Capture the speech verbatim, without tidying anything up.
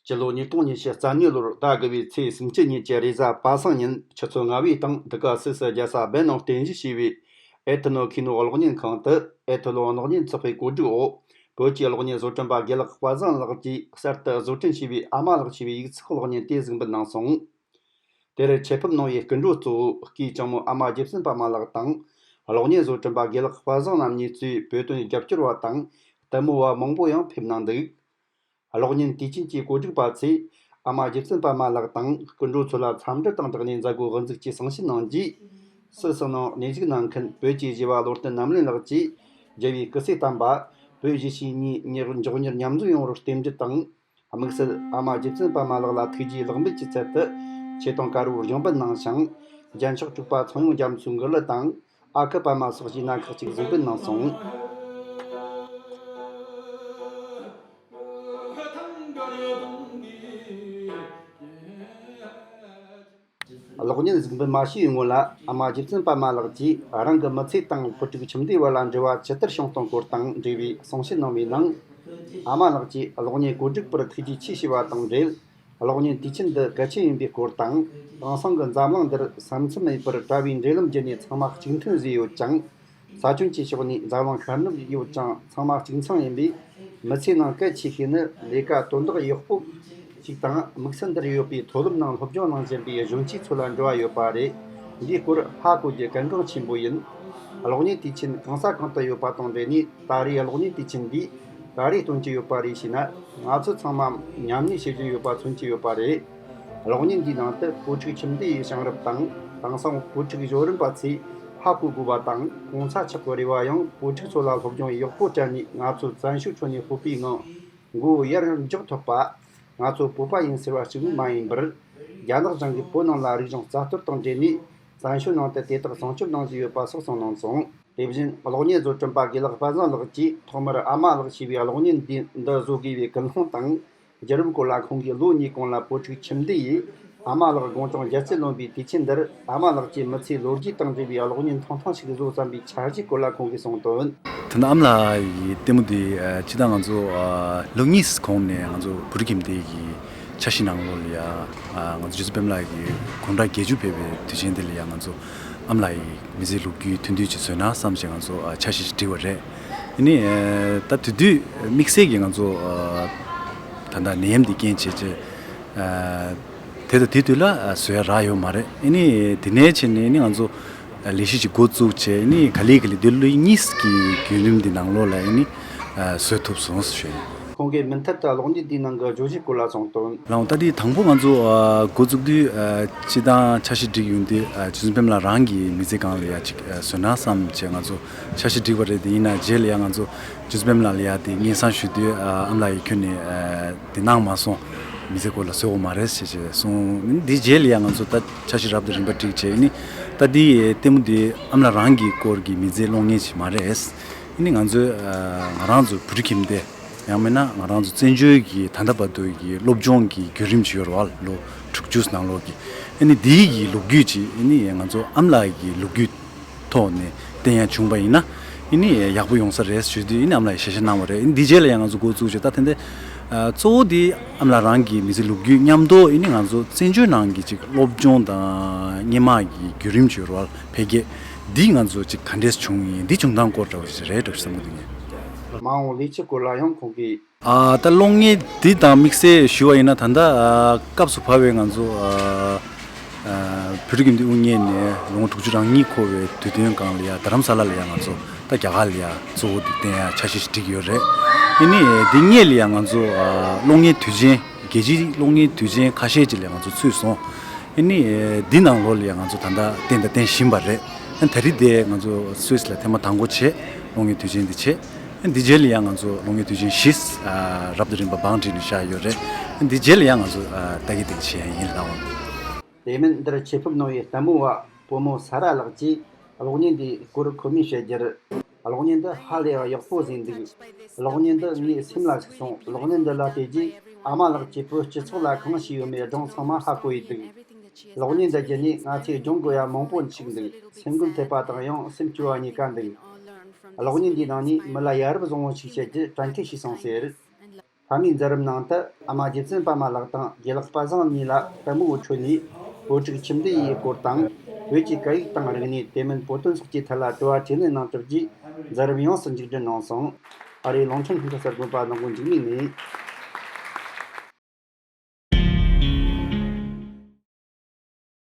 སྤྱི་ལོ་ཉིས་སྟོང་ཉི་ཤུ་རྩ་གཉིས་ལོར་ཟླ་དགུ་བའི་ཚེས་སུམ་ཅུ་ཉིན་གྱི་རེས་གཟའ་པ་སངས་ཉིན་ཆུ་ཚོད་ལྔ་པའི་སྟེང་འདི་ག་སུད་སི་རྒྱལ་ས་སྦེ་ནང་རྟེན་གཞི་བྱས་པའི་ཨེ་ཐི་ནོ་ཁི་ནོ་གློག་བརྙན་ཁང་དུ་ཨེ་ཐི་ལོ་གློག་བརྙན་ཚོགས་པའི་གོ་སྒྲིག་འོག་བོད་ཀྱི་གློག་བརྙན་བཟོ་སྐྲུན་པ་དགེ་ལགས་དཔལ་བཟང་ལགས་ཀྱིས་གསར་དུ་བཟོ་སྐྲུན་བྱས་པའི་ཨ་མ་ལགས་ཞེས་པའི་ཡིག་ཚགས་གློག་བརྙན་དེ་གཟིགས་འབུལ་གནང་སོང་། དེར་ཆེད་ཕེབས་གནང་བའི་སྐུ་མགྲོན་གཙོ་བོ་སྐུའི་ལྕམ་མོ་ཨ་མ་རྗེ་བཙུན་པདྨ་ལགས་དང་། གློག་བརྙན་བཟོ་སྐྲུན་པ་དགེ་ལགས་དཔལ་བཟང་རྣམ་གཉིས་གཙོས་བོད་དོན་རྒྱབ་སྐྱོར་བ་དང་ལྟད་མོ་བ་མང་པོ་ཡང་ཕེབས་གནང་འདུག། གློག་བརྙན་དུས་ཆེན་གྱི་གོ་སྒྲིག་པ་ཚོས་ཨ་མ་རྗེ་བཙུན་པདྨ་ལགས་དང་སྐུ་མགྲོན་ཚོ་ལ་འཚམས་འདྲི་དང་སྦྲགས་ནས་མཛད་སྒོ་དབུ་འཛུགས་ཀྱིས་གསུང་བཤད་གནང་རྗེས། སུད་སི་ནང་གནས་བཞུགས་གནང་མཁན་བོད་ཀྱི་བཞི་བ་བློ་བརྟན་རྣམ་གླིང་ལགས་ཀྱིས་རྒྱལ་བའི་སྐུ་ཚེ་བརྟན་པ། བོད་གཞིས་བྱེས་གཉིས་མགྱོགས་མྱུར་མཉམ་འཛོམས་ཡོང་བར་རྟེན་འབྲེལ་དང་། དམིགས་བསལ་ཨ་མ་རྗེ་བཙུན་པདྨ་ལགས་ལ་ཐུགས་རྗེ་ལེགས་འབུལ་གྱི་ཚུལ་དུ་ཆེ་མཐོང་དཀར་པོར་གཞུང་འབུལ་གནང་ཞིང་། རྒྱལ་མཆོག་དྲུག་པ་ཚངས་དབྱངས་རྒྱ་མཚོའི་མགུར་གླུ་དང་། ཨ་ཁུ་པདྨ་སོགས་ཀྱི་སྣ་ཁག་ཅིག་གཟིགས་འབུལ་གནང་སོང་། གློག་བརྙན་གཟིགས་འབུལ་མ་བྱས་པའི་སྔོན་ལ་ཨ་མ་རྗེ་བཙུན་པདྨ་ལགས་ཀྱིས་རང་གི་མི་ཚེ་དང་བུ་ཕྲུག་ཁྱིམ་སྡེ་བར་ལ་འབྲེལ་བ་ཇི་ལྟར་བྱུང་སྟངས་སྐོར་དང་འབྲེལ་བའི་གསུང་བཤད་གནང་བའི་ནང་། ཨ་མ་ལགས་ཀྱིས་གློག་བརྙན་གོ་སྒྲིག་པར་ཐུགས་རྗེ་ཆེ་ཞུས་པ་དང་འབྲེལ། གློག་བརྙན་དུས་ཆེན་འདི་གལ་ཆེན་ཡིན་པའི་སྐོར་དང་། དེང་སང་གི་འཛམ་གླིང་འདིར་ས་མཚམས་མེད་པར་དྲ་བའི་འབྲེལ་ལམ་བརྒྱུད་ནས་ཚང་མ་གཅིག་མཐུན་བཟོས་ཡོད་ཅིང་། ས་ཁྱོན་གྱི་ཕྱོགས་ནས་འཛམ་གླིང་ཤར་ནུབ་ཡོད་ཅིང་ཚང་མ་གཅིག་མཚུངས་ཡིན་པས། མི་ཚེའི་ནང་གལ་ཆེ་ཤོས་ནི་ལས་ཀ་དོན་དག་ཡག་པོ་ཞིག་དང་། དམིགས་བསལ་འདིར་ཡོད་པའི་མཐོ་སློབ་ནང་སློབ་སྦྱོང་གནང་བཞིན་པའི་གཞོན་སྐྱེས་ཚོ་ལ་འབྲེལ་བ་ཡོད་པ་རེད། འདིའི་སྐོར་ཧ་གོ་རྒྱུ་གལ་འགངས་ཆེན་པོ་ཡིན། གློག་བརྙན་དུས་ཆེན་གང་ས་གང་དུ་ཡོད་པ་དང་འབྲེལ་ནས་ད་རེས་གློག་བརྙན་དུས་ཆེན་འདིས་ག་རེ་སྟོན་གྱི་ཡོད་པ་རེད་ཞེ་ན། ང་ཚོ་ཚང་མ་མཉམ་གནས་བྱེད་བཞིན་ཡོད་པ་མཚོན་གྱི་ཡོད་པ་རེད། གློག་བརྙན་འདིའི་ནང་དུ་བུ་ཕྲུག་ཁྱིམ་སྡེ་ཡི་བྱུང་རབས་དང་། དེང་སང་བུ་ཕྲུག་གཞོན་རིམ་པ་ཚོས་ཧ་གོ་དགོས་པ་དང་། གོང་ས་མཆོག་གི་རེ་བ་ཡང་བུ་ཕྲུག་ཚོ་ལ་སློབ་སྦྱོང་ཡག་པོ་སྤྲད་ནས་ང་ཚོ་བཙན་བྱོལ་ཁྲོད་ནས་སྤོབས་པའི་ངང་མགོ་ཡར་མགྱོགས་ཐུབ་པ། ང་ཚོ་བོད་པ་ཡིན་ཟེར་བ་གཅིག་པུ་མ་ཡིན་པར། རྒྱ་ནག་གཞུང་གིས་བོད་ནང་ལ་རིག་གཞུང་རྩ་གཏོར་དང་འབྲེལ་ནས་བཙན་བྱོལ་ནང་དུ་དེ་དག་སྲུང་སྐྱོབ་གནང་བཞིན་ཡོད་པ་སོགས་གསུངས་གནང་སོང་། དེ་བཞིན་གློག་བརྙན་བཟོ་སྐྲུན་པ་དགེ་ལགས་དཔལ་བཟང་ལགས་ཀྱིས་ཐོག་མར་ཨ་མ་ལགས་ཞེས་པའི་གློག་བརྙན་འདི་འདི་བཟོ་དགོས་པའི་ཀུན་སློང་དང་། བརྒྱུད་རིམ་སྐོར་ལ་ཁོང་གིས་ལོ་གཉིས་གོང་ལ་བུ་ཕྲུག་ཁྱིམ་སྡེ་ཡིས་ཨ་མ་ལགས་དགུང་གྲངས་བརྒྱད་ཅུ་ལོན་པའི་དུས་ཆེན་འདིར་ཨ་མ་ལགས་ཀྱི་མི་ཚེའི་ལོ་རྒྱུས་དང་འབྲེལ་བའི་གློག་བརྙན་ཐུང་ཐུང་ཞིག་བཟོ་བསམ་པའི་འཆར་གཞིའི་སྐོར་ལ་ཁོང་གིས་གསུངས་དོན། ད་ལྟ་ཨ་མ་ལགས་ཀྱི་ལྟད་མོ་འདི་ཨ་སྤྱིར་བཏང་ང་ཚོ་ཨ་ལོ་གཉིས་གོང་ནས་ང་ཚོ་བོད་ཁྱིམ་སྡེ་གི་འཆར་གཞི་ནང་ལོགས་ལ་ཡ། ཨ་ང་ཚོ་རྗེ་བཙུན་པདྨ་ལགས་ཀྱི་དགུང་གྲངས་བརྒྱད་ཅུ་ཕེབས་པའི་དུས་ཆེན་འདི་ལ་ཡ་ང་ཚོ་ཨ་མ་ལགས་ཀྱི་མི་ཚེའི་ལོ་རྒྱུས་ཐུང་ཐུང་ཅིག་བཟོས་ན་བསམ་བྱས་ང་ཚོ་ཨ་འཆར་གཞི་ཞིག་བསྒྲིགས་པ་རེད། ཨ་ནི་ཨ་ད་དེ་དུས་དམིགས་བསལ་གྱི་ང་ཚོ་ཨ་ད་ལྟ་ནད་ཡམས་འདི་རྐྱེན་བྱས་བྱས་ཨ་དེ་དང་དེ་དུས་ལ་ཨ་བཟོ་ཡ་རག་ཡོད་མ་རེད། ཨ་ནི་དེ་ནས་བྱས་ནས་ཨ་ནི་ང་ཚོ་ལས་གཞི་ཅིག་འགོ་བཙུགས་བྱས། ཨ་ནི་ག་ལེ་ག་ལེ་འདི་ལོ་གཉིས་ཀྱི་བརྒྱུད་རིམ་འདི་ནང་ལོགས་ལ་ཨ་ནི་བཟོ་ཐུབ་སོང་ཞུ་ཡིན། ཁོང་གིས་མུ་མཐུད་དུ་གློག་བརྙན་འདིའི་ནང་གི་བརྗོད་གཞིའི་སྐོར་ལ་གསུངས་དོན། ལགས་འོང་། ད་འདི་དང་པོ་ང་ཚོ་ཨ་འགོ་བཙུགས་དུས་ཨ་སྤྱིར་བཏང་འཆར་གཞི་བསྒྲིགས་ཡོང་དུས་ཨ་རྗེ་བཙུན་པདྨ་ལགས་རང་གི་མི་ཚེ་སྒང་ལ་ཡ་ཅིག་ཨ་བཟོས་ན་བསམ་བྱས་ང་ཚོ་འཆར་གཞི་བསྒྲིགས་པ་རེད། དེ་ཡིན་ན་རྗེས་ལ་ཡ་ང་ཚོ་རྗེ་བཙུན་པདྨ་ལགས་ལ་ཡ་དེ་སྙན་སེང་ཞུ་དུས་ཨ་ཨ་མ་ལགས་ཀྱིས་ཁྱོན་ནས་ཨ་དེ་གནང་མ་སོང་། མི་ཚེ་སྐོར་ལ་བཟོ་དགོས་མ་རེད་ཟེར་བྱས་གསུངས། འདི་རྗེས་ལ་ཡ་ང་ཚོ་ད་འཆར་གཞི་རབ་དང་རིམ་པ་བསྒྲིགས་བྱས་ནི་ད་འདི་ལྟད་མོ་འདི་ཨ་མ་ལགས་རང་གི་སྐོར་གྱི་མི་ཚེ་གློག་བརྙན་ཞིག་མ་རེད། ཨ་ནི་ང་ཚོའི་ཨ་ང་རང་ཚོ་བོད་ཕྲུག་ཁྱིམ་སྡེ་ཡང་མིན་ན་ང་རང་ཚོ་བཙན་བྱོལ་གྱི་ད་ལྟ་བར་དུ་གྱི་སློབ་སྦྱོང་གི་བརྒྱུད་རིམ་ཅིག་ཡོད་རེད་བ། ལོ་དྲུག་ཅུ་ནང་ལོགས་ཀྱི། ཨ་ནི་འདིའི་གི་ལོ་རྒྱུས་ཅིག་ཨ་ནི་ང་ཚོ་ཨ་མ་ལགས་ཀྱི་ལོ་རྒྱུས་ཐོག་ནས་བསྟན་ཡ་བྱུང་པ་ཡིན་ན་ཨ་ནི་ཡག་པོ་ཡོང་ས་རེད་ཞུས་དུས་ཨ་ནི་ཨ་མ་ལགས་ཀྱིས་ཞལ་བཞེས་གནང་བ་རེད། ཨ་ནི་འདི་རྗེས་ལ་ཡང་ང་ཚོ་འགོ་བཙུགས་བྱས། ད་དེ་འདྲ་ཨ་གཙོ་བོ་དེ་ཨ་མ་ལགས་རང་གི་མི་ཚེའི་ལོ་རྒྱུས་མཉམ་དུ་ཨ་ནི་ང་ཚོ་བཙན་བྱོལ་ནང་གི་ཅིག་སློབ་སྦྱོང་དང་སྔོན་མ་གི་བརྒྱུད་རིམ་ཅིག་ཡོད་རེད་བ། འཕེལ་རྒྱས་འདི་ང་ཚོ་ཅིག་ག་འདྲས་བྱུང་ཡིན། འདི་བྱུང་སྟངས་སྐོར་འདྲ་བོ་ཞིག་རེད་འདྲ་བོ་ཞིག་བསམ་གྱི་འདུག་ངས། མ་འོངས་ལས་འཆར་སྐོར་ལ་ཡང་ཁོང་གིས། ཨ་ད་གློག་བརྙན་འདི་དང་དམིགས་བསལ་ཞུ་བ་ཡིན་ན། ད་ལྟ་ཨ་སྐབས་སུ་བབས་པའི་ང་ཚོ་ཨ་ཨ་བོད་ཕྲུག་ཁྱིམ་སྡེ་དབུ་བརྙེས་ནས་ལོ་ངོ་དྲུག་ཅུ་རེ་གཉིས་འཁོར་བའི་དུས་སྟོན་སྒང་ལ་ཡ་རྡ་རམ་ས་ལ་ལ་ཡ་ང་ཚོ་ད་རྒྱ་གར་ལ་ཡ་གཙོ་བོ་དེ་བསྟན་ཡ་འཆར་གཞི་ཞིག་བསྒྲིགས་ཡོད་རེད། ཨ་ནི་འདི་སྔོན་ལ་ཡ་ང་ཚོ་ཨ་གློག་བརྙན་དུས་ཆེན་རྒྱལ་སྤྱིའི་གློག་བརྙན་དུས་ཆེན་ཁ་ཤས་ཅིག་ལ་ང་ཚོ་ཚུད་སོང་། ཨ་ནི་འདི་ནང་ལོགས་ལ་ཡ་ང་ཚོ་ད་ལྟ་རྟེན་དང་རྟེན་བཞིན་པ་རེད། ཨ་ད་རེས་དེ་ང་ཚོ་སུད་སི་ལ་ཐེངས་མ་དང་པོ་བྱས། གློག་བརྙན་དུས་ཆེན་འདི་བྱས། ཨ་འདི་རྗེས་ལ་ཡ་ང་ཚོ་གློག་བརྙན་དུས་ཆེན་བཞི་ཨ་རབ་དང་རིམ་པ་བང་བསྒྲིགས་ནས་བཞག་ཡོད་རེད། ཨ་འདི་རྗེས་ལ་ཡ་ང་ཚོ་ཨ་ལྟ་གི་ལྟ་གི་བྱེད་ཡ་ཡིན་ལགས་འོང་། དེ་མིན་འདིར་ཆེད་ཕེབས་གནང་བའི་ལྟད་མོ་བ་བུ་མོ་ས་ར་ལགས་ཀྱིས་གློག་བརྙན་འདིའི་སྐོར་ཁོ་མོས་བཤད་རྒྱུར། གློག་བརྙན་འདི་ཧ་ལས་ཡག་པོ་བཟོས་འདུག། གློག་བརྙན་འདི་ངའི་སེམས་ལ་ཟུག་སོང་། གློག་བརྙན་འདི་ལ་བལྟས་རྗེས་ཨ་མ་ལགས་ཀྱིས་བོད་སྤྱི་ཚོགས་ལ་གང་བྱས་ཡོད་མེད་སྒྲུང་ཚང་མ་ཧ་གོ་ཡི་འདུག། གློག་བརྙན་འདི་བརྒྱུད་ནས་ང་ཚོས་སྦྱོང་དགོས་ཡ་མང་པོ་ཞིག་འདུག། སེམས་འགུལ་ཐེབས་པ་དང་ཡང་སེམས་སྐྱོ་བ་གཉིས་ཀ་འདུག། གློག་བརྙན་འདིའི་ནང་ནས་མི་ལ་ཡ་རབས་བཟང་བོ་ཞིག་བྱེད་རྒྱུ་གྲ་སྒྲིག་བྱས་སོང་ཟེར། ཕ་མའི་མཛད་རིམ་ནང་དུ། ཨ་མ་རྗེ་བཙུན་པད་མ་ལགས་དང་རྗེ་ལགས་པ་བཟང་གཉིས་ལ་ལྟད་མོའི་ཁྲོད་ནས་བོད་ཕྲུག་ཁྱིམ་སྡེ་ཡི་སྐོར་དང་། བོད་ཀྱི་སྐད་ཡིག་དང་རིག་གནས། དེ་མིན་བོད་དོན་སོགས་ཀྱི་ཐད་ལ་དྲི་བ་དྲིས་ལན་གནང་གྲུབ་རྗེས། མཛད་རིམ་ཡོངས་སུ་མཇུག་སྒྲིལ་གནང་སོང་། ཨ་རིའི་ལུང་ཆེན་ཧུན་ཁྲི་གསར་དགོན་པ་ནང་སྒོ་འཇིགས་མེད་ནས།